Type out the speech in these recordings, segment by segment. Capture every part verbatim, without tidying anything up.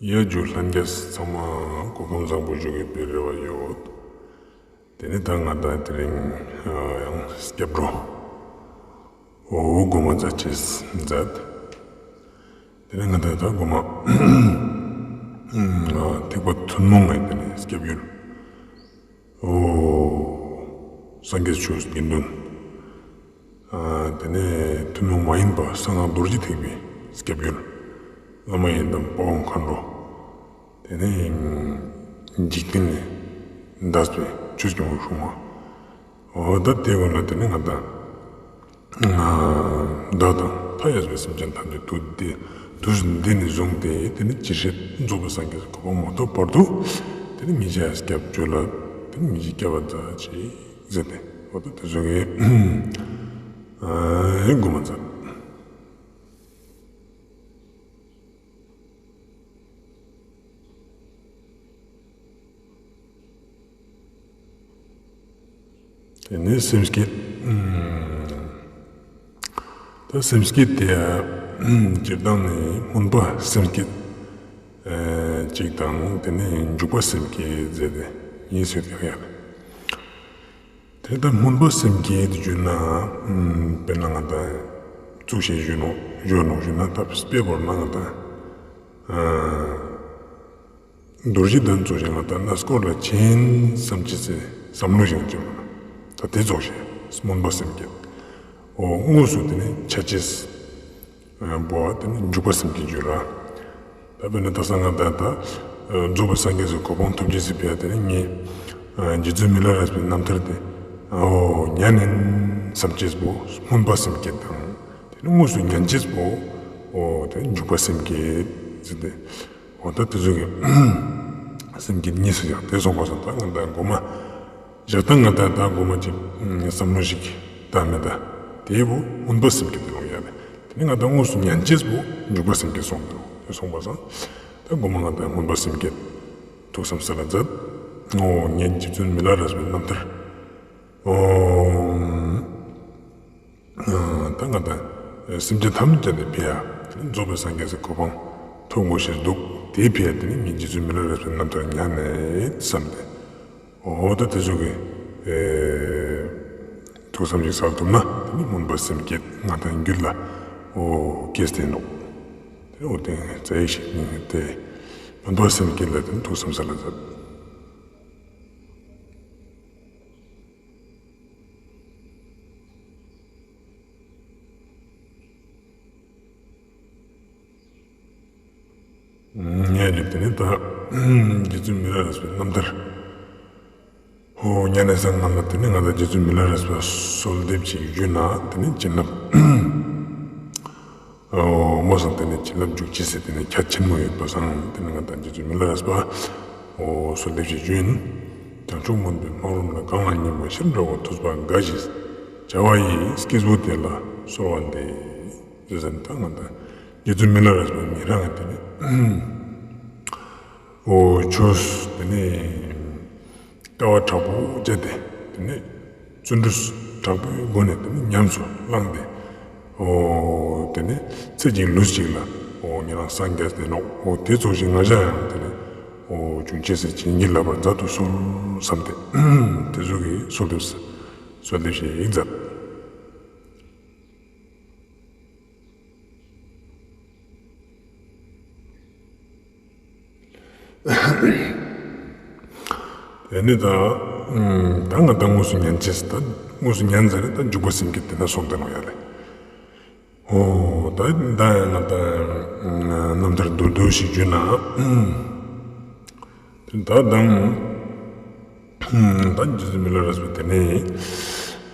ཡ་ཇུ་ལྷན་རྒྱས་ཚང་མ་སྐུ་ཁམས་བཟང་པོ་ཞུ་གི་པའི་རེ་བ་ཡོད། དེ་ནི་ད་ང་དང་དེ་རིང་ཡང་སྐྱབས་འགྲོ་འོ་གོ་མ་མཛད་ཅེས་མཛད། དེ་ནི་ང་དང་ད་གོ་མ་ཐེག་པ་ཐུན་མོང་ངི་དེ་ནི་སྐྱབས་ཡུལ་འོ་སངས་རྒྱས་ཆོས་དགེ་འདུན། དེ་ནས་ཐུན་མོང་མ་ཡིན་པ་གསང་སྔགས་རྡོ་རྗེ་ཐེག་པའི་སྐྱབས་ཡུལ་བླ་མ་ཡི་དམ་དཔའ་བོ་མཁའ་འགྲོ། དེ་ནས་འཇིག་རྟེན་ལས་འདས་པའི་ཆོས་སྐྱོང་བའི་སྲུང་མ། འོ་ད་དེ་ཀུན་ལ་དེ་ནས་ང་དང་བདག་དང་མཐའ་ཡས་པའི་སེམས་ཅན་ཐམས་ཅད་དུས་འདི་དུས་འདི་ནས་བཟུང་སྟེ་དེ་ནས་ཇི་སྲིད་རྫོགས་པའི་སངས་རྒྱས་ཀྱི་གོ་འཕང་མ་ཐོབ་བར་དུ་དེ་ནས་ངེད་ཅག་སྐྱབས་བཅོལ་ལ་དེ་ནས་ངེད་ཅག་སྐྱབས་པ་མཛད་ཅིག་ཟེར་ཏེ་འོ་ད་དེ་ཚོ་གི་ཨ་གོ་མ་མཛད། དེ་ནས་སེམས་བསྐྱེད། ད་སེམས་བསྐྱེད་དེ་སྤྱིར་བཏང་ནི་སྨོན་པ་སེམས་བསྐྱེད་ཅིག་དང་དེ་ནས་འཇུག་པ་སེམས་བསྐྱེད་ཟེར་ཏེ་གཉིས་ཡོད་ཀྱག་ཡ། དེ་ལྟར་སྨོན་པ་སེམས་བསྐྱེད་ཞུ་ན། དཔེར་ན་ང་དང་ཙོགས་ཤིག་ཞུ་ནོག་ཞུ་ནོག་ཞུ་ན་ད་དཔེ་བོར་ན་ང་དང་རྡོ་རྗེ་གདན་ཙོགས་ཤིག་ང་དང་གནས་སྐོར་ལ་ཆེན་བསམ་ཅེས་སི་བསམ་བློ་ཞིག་ཅིག་ད་དེ་ཙོགས་ཤིག་སྨོན་པ་སེམས་བསྐྱེད། འོ་དངོས་སུ་དེ་ནི་ཆ་ཅེས། བོ་དེ་ནི་འཇུག་པ་སེམས་བསྐྱེད་ཞུ་ར། ད་དཔེར་ན་ད་གསང་སྔགས་ད་ད་རྫོགས་པའི་སངས་རྒྱས་སི་གོ་འཕང་ཐོབ་ཅེས་སི་ཕི་ཡ་དེ་ནི་ངས་རྗེ་བཙུན་མི་ལ་རས་པའི་རྣམ་ཐར་དེ་འོ་ཉན་ནིན་བསམ་ཅེས་པོ་སྨོན་པ་སེམས་བསྐྱེད་དང་དེ་ནི་དངོས་སུ་ཉན་ཅེས་པོ་འོ་དེ་འཇུག་པ་སེམས་བསྐྱེད་ཟེར་ཏེ་འོ་ད་དེ་ཚོ་གི་སེམས་བསྐྱེད་གཉིས་སུ་ཡང་དེ་སོང་པ་སང་ད་ང་དང་གོ་མ། ཞག་དང་ང་དང་ད་གོ་མ་ཅིག་བསམ་བློ་ཞིག་ད་མེད་ད། དེ་བོ་སྨོན་པ་སེམས་བསྐྱེད་དེ་ལོང་ཡ་ལེ། དེ་ནི་ང་དང་དངོས་སུ་ཉན་ཅེས་པོ་འཇུག་པ་སེམས་བསྐྱེད་སོང་དུ་དེ་སོང་པ་སང་། ད་གོ་མ་ང་དང་སྨོན་པ་སེམས་བསྐྱེད་ཐུགས་བསམ་ས་ལ་མཛད། འོ་ངས་རྗེ་བཙུན་མི་ལ་རས་པའི་རྣམ་ཐར། འོ་ད་ང་དང་སེམས་ཅན་ཐམས་ཅད་དེ་ཕི་ཡ་རྫོགས་པའི་སངས་རྒྱས་སི་གོ་འཕང་ཐོབ་དགོས་ཤེས་འདུག་དེ་ཕི་ཡ་དེ་ནི་ངས་རྗེ་བཙུན་མི་ལ་རས་པའི་རྣམ་ཐར་ཉན་ནིན་བསམ་སྟེ། འོ་ད་དེ་ཚོ་གི་ཨེ་ཐུགས་བསམ་ཞིག་སལ་ཐུབ་ན་དེ་ནི་སྨོན་པ་སེམས་བསྐྱེད་ང་དང་རྒྱུད་ལ་འོ་སྐྱེས་ཏེ་ནོག་དེ་འོ་དེ་རྩ་ཡིག་ཞིག་ནི་དེ་སྨོན་པ་སེམས་བསྐྱེད་ལ་དེ་ནི་ཐུགས་བསམ་སལ་ལ་མཛད། ངས་ཀྱི་དེ་ནི་ད་རྗེ་བཙུན་མི་ལ་རས་པའི་རྣམ་ཐར། ཧོ་ཉན་ནས་སང་ང་ལ་དེ་ནི་ང་དང་རྗེ་བཙུན་མི་ལ་རས་པ་གསོལ་འདེབས་ཅིག་ཞུས་ན་དེ་ནི་བྱིན་རླབས། ཨོ་མོ་སང་དེ་ནི་བྱིན་རླབས་འཇུག་ཅེས་སི་དེ་ནི་ཁྱད་ཆེན་མོ་ཡོད་པ་སང་དེ་ནི་ང་དང་རྗེ་བཙུན་མི་ལ་རས་པ་ཨོ་གསོལ་འདེབས་ཅིག་ཞུས་ཡིན། བྱང་ཆུབ་སྨོན་པའི་སྨག་རུམ་ལ་གང་ལ་སྙེམས་པ་ཤིན་ཏུ་འདྲ་བ་ཐུབ་པ་འགའ་ཞིག་བྱ་བ་ཡི་སྐྱེས་བུ་དེ་ལ་གསོལ་བ་འདེབས། ཟེར་ཟེར་ད་ང་དང་རྗེ་བཙུན་མི་ལ་རས་པ་ཉེ་རང་ངི་དེ་ནི་ཨོ་ཆོས་དེ་ནི་དཀའ་བ་དྲག་པོ་སྤྱད་དེ་དེ་ནི་བརྩོན་འགྲུས་དྲག་པོའི་སྒོ་ནས་དེ་ནི་ཉམས་སུ་བླངས་ཏེ་ཨོ་དེ་ནི་ཚེ་གཅིག་ལུས་གཅིག་ལ་ཨོ་ཉེ་རང་སངས་རྒྱས་ཏེ་ནོག་ཨོ་དེ་ཙོགས་ཤིག་ང་ཞ་ཡང་དེ་ནི་ཨོ་འབྱུང་ཅེས་སི་བྱིན་གྱིས་བརླབས་པར་མཛད་དུ་གསོལ་བསམ་སྟེ་དེ་ཚོ་གི་གསོལ་འདེབས་གསོལ་འདེབས་ཤིག་མཛད། དེ་ནི་ད་ད་ང་དང་དངོས་སུ་ཉན་ཅེས་ད་དངོས་སུ་ཉན་ཟེར་ད་འཇུག་པ་སེམས་བསྐྱེད་དེ་ན་སོང་དེ་ནོག་ཡ་ལེ། ཨོ་ད་ད་ཡང་ང་དང་རྣམ་ཐར་མདོར་བསྡུས་ཤིག་བརྗོད་ན། ད་དང་། ད་རྗེ་བཙུན་མི་ལ་རས་པ་དེ་ནི།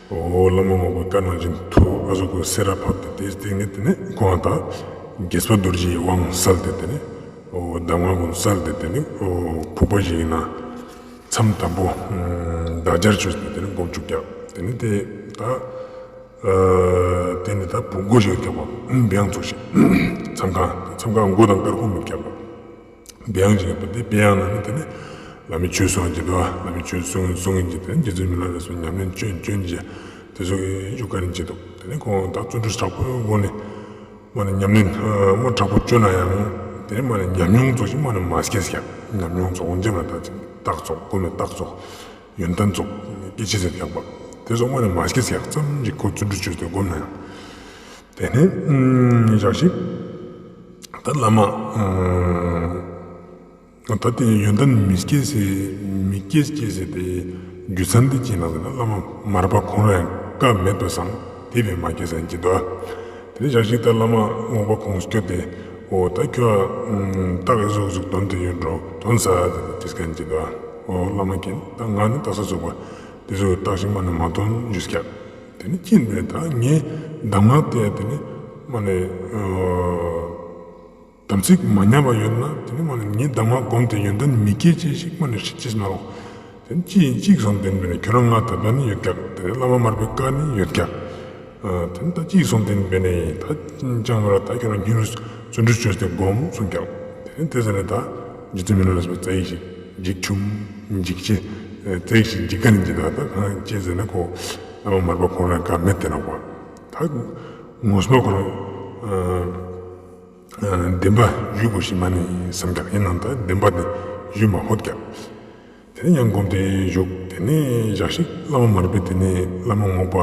འོ་བླ་མ་མང་པོའི་བཀའ་གནང་བཞིན་དུ་ཨ་ཟུག་གི་སེ་ར་ཕབ་སྟེ་དེའི་སྟེང་ནས་དེ་ནི་ཁོང་ད་དགྱེས་པ་རྡོ་རྗེའི་དབང་སལ་ཏེ་དེ་ནི་འོ་གདམས་ངག་ཀུན་སལ་ཏེ་དེ་ནི་འོ་ཕུག་པ་ཞིག་ཡིན་ན་མཚམས་དམ་པོ་བདག་ཅག་ཆོས་དེ་དེ་ནི་སྒོམ་བཅུག་ཀྱག་དེ་ནི་དེ་ད་དེ་ནི་ད་བུ་མགོ་ཞིག་ཀྱག་པ་བེང་ཚུགས་ཤིག་མཚམས་ཁང་མཚམས་ཁང་མགོ་དང་དཀར་པོ་མི་ཀྱག་པ། བེང་ཅིག་ཡོད་པ་དེ་བེང་ནང་ནས་དེ་ནས་བླ་མའི་ཆོས་གསུང་ཡིན་ཅི་དོ། བླ་མའི་ཆོས་གསུང་གསུང་ཡིན་ཅི་དེ་ནས་རྗེ་བཙུན་མི་ལ་རས་པའི་ཉམས་ལེན་བཅོན་བཅོན་ཅི་དེ་ཚོ་གི་ཡུ་ག་རིན་ཅི་དོ། དེ་ནས་ཁོང་ད་བརྩོན་འགྲུས་དྲག་པོའི་སྒོ་ནས་མ་ནས་ཉམས་ལེན་མ་དྲག་པོ་བཅོ་ན་ཡང་ དེ་མ་ནེ་ཉམས་མྱོང་ཙོགས་ཤིག་མ་ནེ་མ་སྐྱེས་ཀྱག། ཉམས་མྱོང་ཙོགས་འོན་ཅེ་མ་ནེ་ད་ཅིག་རྟགས་ཙོགས་སྒོམ་མེ་རྟགས་ཙོགས་ཡོན་ཏན་ཙོགས་སྐྱེ་ཅེས་ཟེར་ཀྱག་པ། དེ་ཙོགས་མ་ནེ་མ་སྐྱེས་ཀྱག་ཙམ་ཞིག་ཁོ་བརྩོན་འགྲུས་ཅོས་ཏེ་སྒོམ་ན་ཡང་། དེ་ནེ་ཞག་ཞིག་ད་བླ་མ་ད་དེ་ཡོན་ཏན་མི་སྐྱེས་སི་མི་སྐྱེས་སྐྱེས་སི་དེ་རྒྱུ་མཚན་དེ་ཅི་ན་ཟེར་ན་བླ་མ་མར་པ་ཁོང་རང་ཡང་བཀའ་མེད་པ་སང་དེ་བས་མ་སྐྱེས་ཟེར་གྱི་འདུག། དེ་ནེ་ཞག་ཞིག་ད་བླ་མ་རྔོག་པ་ཁོང་སྐྱོད་དེ་འོ་ད་ཁྱོད་རྟགས་ཨི་ཟུག་ཟུག་སྟོན་ཏེ་ཡོད་འགྲོ་སྟོན་ས་ཟེར་ཏེ་དེ་སྐད་གྱི་འདུག། འོ་བླ་མ་མཁྱེན་ད་ང་ནི་རྟགས་ས་ཟུག་པ་དེ་ཟུག་རྟགས་ཤིག་མ་ནེ་མ་སྟོན་ཞུས་ཀྱག། དེ་ནེ་ཅི་ཡིན་པས་ད་ངའི་གདམས་ངག་དེ་དེ་ནེ་མ་ནེ་དམ་ཚིག་མ་ཉམས་པ་ཡོད་ན་དེ་ནེ་མ་ནེ་ངའི་གདམས་ངག་སྒོམ་སྟེ་ཡོན་ཏན་མི་སྐྱེ་ཅེས་ཤིག་མ་ནེ་ཧྲིག་ཅེས་མ་རུང་། དེ་ནེ་ཅི་ཡིན་ཅིག་སོང་དེ་ནེ་ཁྱོད་རང་ང་ད་ལྟ་ནི་ཡོད་ཀྱག། དེ་ནེ་བླ་མ་མར་པའི་བཀའ་ནི་ཡོད་ཀྱག། དེ་ནེ་ད་ཅིག་སོང་དེ་ནེ་ད་ཅང་མ་ར་ད་ཁྱོད་རང་སྙིང་རུས་བརྩོན་འགྲུས་ཅོས་ཏེ་སྒོམ་གསུངས་ཀྱག། དེ་ནེ་དེ་ཟེར་ནེ་ད་རྗེ་བཙུན་མི་ལ་རས་པའི་རྩ་ཡིག་ཞིག་འཇིག་བྱུང་འཇིག་ཅེས་རྩ་ཡིག་ཞིག་འཇིག་ག་ནེ་འཇིག་ད་ད་གང་ཅི་ཟེར་ན་ཁོ་བླ་མ་མར་པ་ཁོང་རང་བཀའ་མེད་དེ་ནོག་པ། ད་ངོ་མ་ཁོ་རང་བདེན་པ་ཞུ་དགོས་ཤེས་མ་ནེ་བསམ་ཀྱག། ཡིན་ནའང་ད་བདེན་པ་དེ་ཞུ་མ་ཕོད་ཀྱག། དེ་ནེ་ཡང་སྒོམ་སྟེ་བཞུགས། དེ་ནེ་ཞག་ཞིག་བླ་མ་མར་པས་དེ་ནེ་བླ་མ་རྔོག་པ་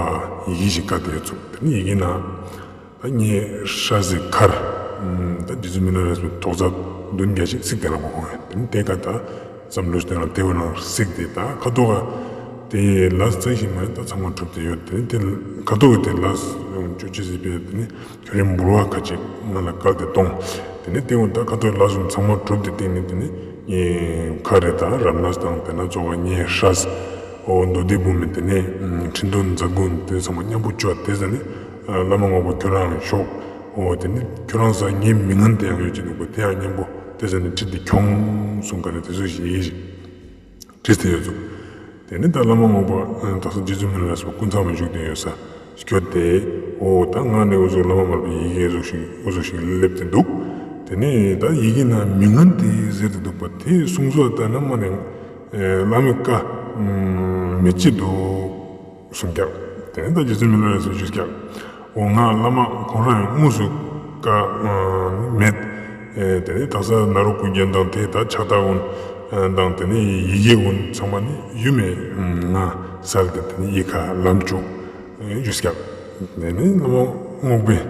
ཡི་གེ་ཞིག་བཀལ་ཏེ་ཡོད་ཙུག། དེ་ནེ་ཡི་གེ་ནང་ད་ངའི་སྲས་སི་མཁར་ད་རྗེ་བཙུན་མི་ལ་རས་པའི་ཐོག་རྩེག་བདུན་བརྒྱ་ཞིག་གཟིགས་ཏེ་ནོག་པ་ཁོང་ཡང་། དེ་ནེ་དེ་ཀ་ད་བསམ་བློ་ཞིག་བཏང་ན་དེ་བོ་ནང་གཟིགས་ཏེ་ད་ཁ་ཐོག་ག་དེ་ལས་རྩ་ཞིག་མ་ནེ་ད་ཚང་མ་གྲུབ་སྟེ་ཡོད། དེ་ནེ་དེ་ཁ་ཐོག་གི་དེ་ལས་ཅོ་ཅེས་ཟེར་བས་དེ་ནེ་ཁྱོད་རང་འབུལ་བ་ཁ་ཅིག་ང་ལ་བཀལ་ཏེ་གཏོང་། དེ་ནེ་དེ་འོ་ད་ཁ་ཐོག་ལ་སོང་ཚང་མ་གྲུབ་སྟེ་སྟེང་ནེ་དེ་ནེ་ངའི་མཁར་རེ་ད་རབ་གནས་དང་དེ་ན་ཚོགས་པ་ངའི་སྲས་འོ་མདོ་སྡེ་འབུམ་མེ་དེ་ནེ་ཁྲི་འདོན་མཛད་སྒོ་དེ་ཚང་མ་མཉམ་པོ་ཅོ། དེ་ཟ་ནེ་བླ་མ་རྔོག་པ་ཁྱོད་རང་ཤོག། འོ་དེ་ནེ་ཁྱོད་རང་ས་ངའི་མི་ངན་དེ་ཡང་ཡོད་ཅེ་འདུག་པ། དེ་ཡང་མཉམ་པོ་དེ་ཟ་ནེ་ཁྲིད་དེ་ཁྱོང་གསུངས་ཀ་ནེ་དེ་ཚོ་ཞིག་ཡིག་ཞིག་བྲིས་ཏེ་ཡོད་ཙུག། དེ་ནེ་ད་བླ་མ་རྔོག་པ་དག་ས་རྗེ་བཙུན་མི་ལ་རས་པ་སྐུ་མཚམས་བཞུགས་ཏེ་ཡོད་ས་སྐྱོད་དེ་འོ་ད་ང་ནི་འུ་ཟུག་བླ་མ་མར་པའི་ཡི་གེ་འུ་ཟུག་ཞིག་འུ་ཟུག་ཞིག་སླེབས་ཏེ་འདུག། དེ་ནེ་ད་ཡི་གེ་ནང་མི་ངན་དེ་ཟེར་ཏེ་འདུག་པ། དེ་གསུང་སོ་ད་ན་མ་ནེ་བླ་མའི་བཀའ་མེད་ཅེ་འདུག་གསུངས་ཀྱག། དེ་ནེ་ད་རྗེ་བཙུན་མི་ལ་རས་པས་ཞུས་ཀྱག། འོ་ང་བླ་མ་ཁོང་རང་ཡང་དངོས་སུ་བཀའ་མེད། དེ་ནེ་དག་ས་ནཱ་རོ་ཀུན་མཁྱེན་དང་དེ་ད་ཕྱག་རྟགས་གུན་དང་དེ་ནེ་ཡི་གེ་གུན་ཚང་མ་ནི་ཡུམ་མེ་ང་སལ་ཏེ་དེ་ནེ་ཡི་ཁ་ལམ་བཅུག་ཞུས་ཀྱག། དེ་ནེ་བླ་མ་རྔོག་པས་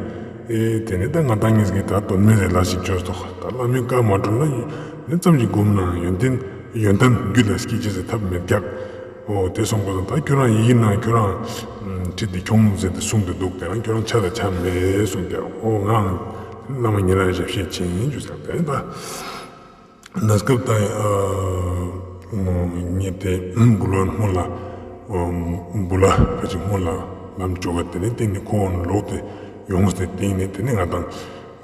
དེ་ནེ་ད་ང་དང་ངེས་ཀྱི་ད་དོན་མེད་ལ་ཅིག་ཅོས་ཏོག། ད་བླ་མའི་བཀའ་མ་གྲུབ་ན་ནི་ཙམ་ཞིག་སྒོམ་ན་ཡོན་ཏན་ཡོན་ཏན་རྒྱུད་ལ་སྐྱེ་ཅེས་སི་ཐབས་མེད་ཀྱག། འོ་དེ་སོང་པ་སང་ད་ཁྱོད་རང་ཡི་གེ་ནང་ཁྱོད་རང་ཁྲིད་དེ་ཁྱོང་ཟེར་ཏེ་གསུངས་ཏེ་འདུག། དེ་རང་ཁྱོད་རང་ཆ་དང་ཆ་མེད་གསུངས་ཏེ། འོ་ང་བླ་མ་ཉེ་རང་ཞབས་ཕྱི་ཅིག་ཡིན་ཞུས་ཀྱག། དེ་ནེ་ད་གནས་སྐབས་ད་ངས་དེ་འབུལ་བ་སྔོན་ལ་འབུལ་བ་ཁ་ཅིག་སྔོན་ལ་ལམ་བཅོ་ག་དེ་ནེ་སྟེང་ནེ་ཁོ་ལོག་སྟེ་ཡོངས་ཏེ་སྟེང་ནེ་དེ་ནེ་ང་དང་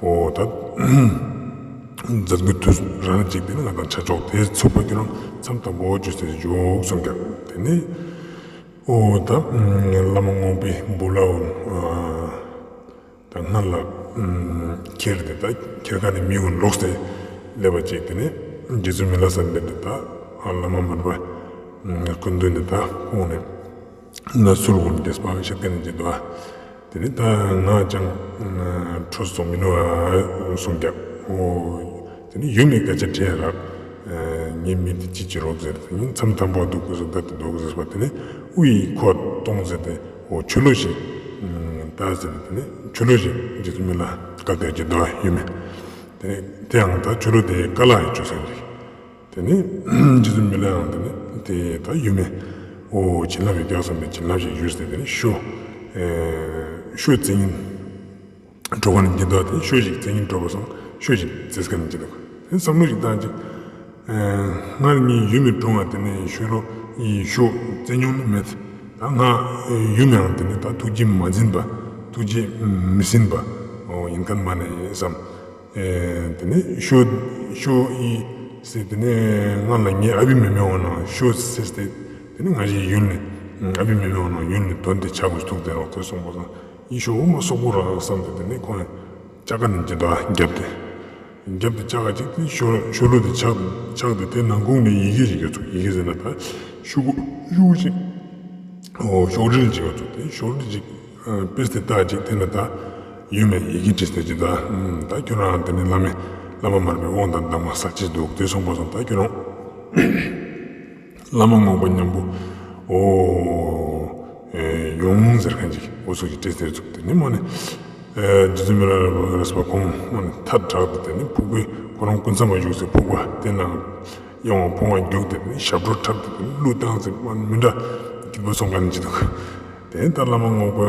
འོ་ད་མཛད་སྒོའི་དུས་རང་ཅིག་དེ་ནེ་ང་དང་ཆ་ཆོག་དེ་ཚུགས་པ་ཁྱོད་རང་མཚམས་དང་པོ་ཅོས་ཏེ་འཇུག་གསུངས་ཀྱག། དེ་ནེ་འོ་ད་བླ་མ་རྔོག་པའི་འབུལ་བ་འོ་ད་སྔར་ལ་ཁྱེར་ཏེ་ད་ཁྱེར་ཁ་ནེ་མི་གུན་ལོག་སྟེ་སླེབས་པ་ཅིག། དེ་ནེ་རྗེ་བཙུན་མི་ལ་སལ་ཏེ་ད་བླ་མ་མར་པ་སྐུ་མདུན་ནེ་ད་ཁོང་ནེ་ན་ཚུལ་གུན་རྒྱས་པ་བཤད་ཁན་ནི་ཅི་འདུག། དེ་ནེ་ད་ང་ཅང་ཁྲོས་སོང་མི་ནུག་གསུངས་ཀྱག། འོ་དེ་ནེ་ཡུམ་མེ་སྐད་ཆ་དྲིས་རག། ངའི་མི་དེ་ཅི་ཅི་རོགས་ཟེར་ཏེ་མཚམས་དང་པོ་འདུག་གི་ཟེར་ད་དེ་འདུག་གི་ཟེར་བ། དེ་ནེ་དབུ་ཡི་ཁོ་གཏོང་ཟེར་ཏེ་འོ་ཆོས་ལུགས་ཤིག་ད་ཟེར་ཏེ་དེ་ནེ་ཆོས་ལུགས་ཤིག་རྗེ་བཙུན་མི་ལ་བཀལ་ཏེ་ཅི་འདུག་ཡུམ་མེ། དེ་ནེ་དེ་ཡང་ད་ཆོས་ལུགས་དེ་ཀ་ལ་ཡི་ཆོས་སང་རིག། དེ་ནེ་རྗེ་བཙུན་མི་ལ་ཡང་དེ་ནེ་དེ་ད་ཡུམ་མེ་འོ་བྱིན་རླབས་ཡོད་ཀྱག་བསམ་པའི་བྱིན་རླབས་ཤིག་ཞུས་ཏེ་དེ་ནེ་ཤོ་ཤོ་བཙན་སྙན་གྲོགས་ཁ་ནེ་འདི་འདུག། དེ་ཤོ་ཞིག་བཙན་སྙན་གྲོགས་པ་སང་ཤོ་ཞིག་བཙས་ཁ་ནེ་འདི་འདུག། དེ་བསམ་བློ་ཞིག་བཏང་ཅིག། སྔར་ངའི་ཡུམ་མེ་གྲོངས་པ་དེ་ནེ་ཤོ་ལོ་ཡི་ཤོ་བཙན་མྱོང་ནི་མེད། ད་ང་ཡུམ་ཡང་དེ་ནེ་ད་ཐུགས་རྗེ་མ་འཛིན་པ་ཐུགས་རྗེ་མི་ཟིན་པ་འོ་ཡིན་ཁན་མ་ནེ་བསམ། དེ་ནེ་ཤོ་ཤོ་ཡི་ཟེར་དེ་ནེ་ང་ལ་ངའི་ཨ་བི་མེ་མེ་འོ་ན་ཤོ་ཟེར་ཏེ་དེ་ནེ་ང་ཞིག་ཡུལ་ནེ་ཨ་བི་མེ་མེ་འོ་ན་ཡུལ་ནེ་དོན་དེ་ཆ་དགོས་ཐུག་དེ་རོགས་དེ་སོང་པ་སང་ཡི་ཤོ་འོ་མ་སོག་པོ་རག་བསམ་སྟེ་དེ་ནེ་ཁོང་ལྕགས་ཁ་ནེ་ཅི་འདྲ་བརྒྱབ་སྟེ་བརྒྱབ་སྟེ་ལྕགས་ཁ་ཅིག་དེ་ཤོ་ཤོ་ལོ་དེ་ཆག་ཆག་སྟེ་དེ་ནང་ཁུང་ནེ་ཡི་གེ་ཞིག་ཡོད་ཚུག། ཡི་གེ་ཟེར་ན་ད་ཤོག་ཤོག་ཅིག་འོ་ཤོག་དྲིལ་ཅིག་ཡོད་ཚུག། དེ་ཤོག་དྲིལ་ཅིག་ཨ་པེས་ཏེ་ལྟ་ཅིག་དེ་ན་ད་ཡུམ་མེ་ཡི་གེ་བྲིས་ཏེ་ཅི་ད་ད་ཁྱོད་རང་དེ་ནེ་བླ་མེ་ བླ་མ་མར་པའི་དབང་དང་གདམས་ངག་ས་ཅིག་འདུག། དེ་སོང་པ་སང་ད་ཁྱོད་རང་བླ་མ་རྔོག་པ་མཉམ་པོ་འོ་ཡོང་ཟེར་མཁན་ཅིག་འོ་སོགས་ཀྱི་སྤྲེལ་ཟེར་ཚུགས། དེ་ནི་མ་ནི་རྗེ་བཙུན་མི་ལ་རས་པ་ཁོང་མ་ནི་ཐད་དྲགས་ཏེ་དེ་ནི་ཕུག་པའི་ཁོ་རང་སྐུ་མཚམས་མ་བཞུགས་སའི་ཕུག་པ་དེ་ནང་ཡོང་བ་ཕུང་བ་རྒྱུགས་ཏེ་དེ་ནི་ཞབས་བྲོ་འཁྲབ་སྟེ་དེ་ནི་གླུ་བཏང་སྟེ་མ་ནི་མི་འདྲ་སྐྱིད་པོ་སོང་མཁན་ཅིག་འདུག། དེ་ནི་ད་བླ་མ་རྔོག་པ་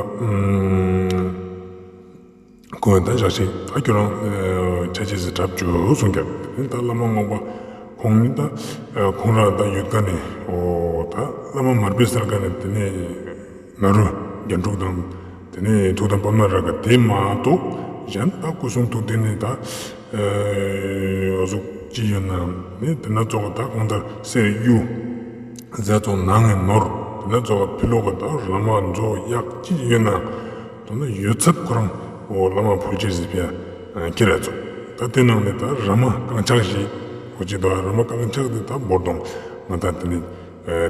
ཁོང་ད་ཞག་ཅིག་ད་ཁྱོད་རང་ཆ་ཅེས་སི་གྲབས་བཅུག་གསུངས་ཀྱག། དེ་ནི་ད་བླ་མ་རྔོག་པ་ཁོང་ནི་ད་ཁོང་རང་ད་ཡོད་ཀ་ནས་འོ་ད་བླ་མ་མར་པའི་སར་ཀ་ནས་དེ་ནས་ང་རུ་རྒྱན་དྲུག་དང་དེ་ནས་ཐུགས་དམ་པདྨ་རཱ་ག་དེ་མ་གཏོགས་གཞན་ད་སྐུ་གསུང་ཐུགས་རྟེན་ནི་ད་འོ་ཟུག་ཅི་ཡོད་ན་ནི་དེ་ན་ཙོགས་ད་གང་ལྟར་གསེར་གཡུ་ཟས་ཙོགས་ནང་ནས་ནོར་དེ་ན་ཙོགས་ཕི་ལོགས་ཀ་ད་ར་མ་མཛོ་གཡག་ཅི་ཡོད་ན། དོན་ན་ཡོད་ཚད་ཁོ་རང་འོ་བླ་མ་ཕུལ་ཅེས་སི་ཕི་ཡ་ཁྱེར་ར་ཙོགས། ད་དེ་ནང་ནས་ད་ར་མ་རྐང་ཆག་ཞིག་འོ་ཅི་ད་ར་མ་རྐང་ཆག་དེ་ད་བོར་དོང་ང་ད་དེ་ནི་